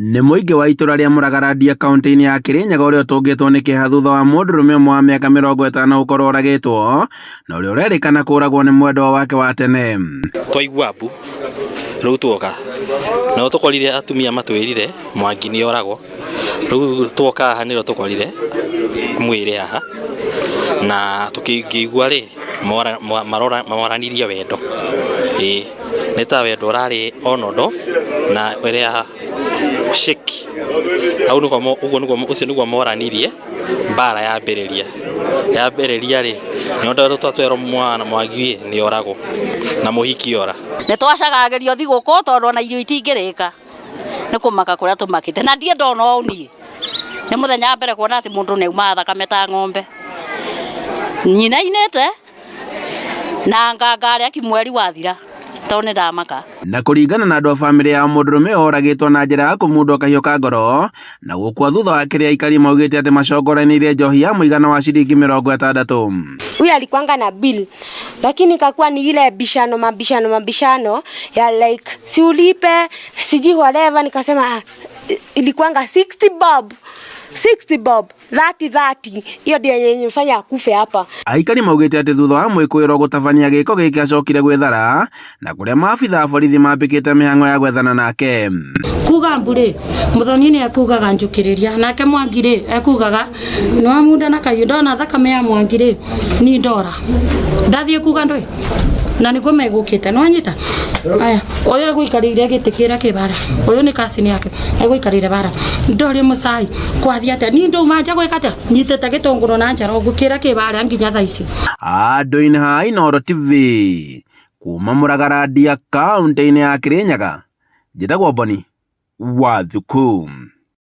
Nĩ mũingĩ wa itũra rĩa Mũragarandia kaunti-inĩ ya Kĩrĩnyaga ũrĩa ũtũngĩtwo nĩ kĩeha thutha wa mũndũrũme ũmwe wa mĩaka 50 gũkorwo oragĩtwo na ũrĩa ũrerĩkana kũragwo nĩ mwendwa wake wa tene. Twaigua mbu rĩu tuoka no tũkorire atumia matwĩrire Mwangi nĩ oragwo rĩu tuoka haha nĩrĩo tũkorire mwĩrĩ haha na tũkĩigua rĩ moranirie wendo ĩĩ nĩ ta wendo ũrarĩ on and off na ĩrĩa shake hau nĩguo ũguo nĩguo ũcio nĩguo moranirie mbara yambĩrĩria yambĩrĩria rĩ nĩ twerwo mwana Mwangi nĩ oragwo na mũhiki ora. Nĩ twacagagĩrio thigũkũ tondũ ona irio itingĩrĩka nĩ kũmaka kũrĩa tũmakĩte na ndirĩ ndona ũũ niĩ nĩ mũthenya wa mbere kuona atĩ mũndũ nĩ aumaga thakame ta ng'ombe nyinainĩte na nganga arĩa mweri wathira tondũ nĩ ndamaka. Na kũringana na andũ a bamĩrĩ ya mũndũrũme ũyũ oragĩtwo na njĩra ya kũmundwo kahiũ ka ngoro na gũkua thutha wa kĩrĩa aikari maugĩte atĩ macongoranĩirie njohi ya mũigana wa ciringi 60. Huyu alikuanga na bill lakini ikakuwa ni ile bishano mabishano mabishano ya like si ulipe sijui whatever, nikasema ah, ilikuanga 60 bob 60 bob 30 30, hiyo ndio yenye imefanya akufe hapa. Aikari maugĩte atĩ thutha wa mwĩkũĩrwo gũtabania gĩko gĩkĩ acokire gwĩthara na kũrĩa maabitha a borithi mambĩkĩte mĩhang'o ya gwethana nake. Kuga mbu rĩ, Muthoni nĩ ekugaga njũkĩrĩria, nake Mwangi rĩ ekugaga nĩwamunda na kahiũ, ndona thakame ya Mwangi rĩ ni ndora ndathiĩ kuga ndũĩ na nĩguo megũkĩte nĩwanyita aya ũyũ egũikarĩire gĩtĩ kĩrĩa kĩ bara ũyũ nĩ cousin yake egũikarĩire bara ndorie mũcai kwathiĩ atĩa ni ndauma nja gwĩka atĩa nyitĩte gĩtũngũrũ na njara ũguo kĩrĩa kĩ bara nginya thaa ici. Andũ-inĩ ha Inooro TV kuma Mũragarandia kaunti-inĩ ya Kĩrĩnyaga, njĩtagwo Boni wa Thuku.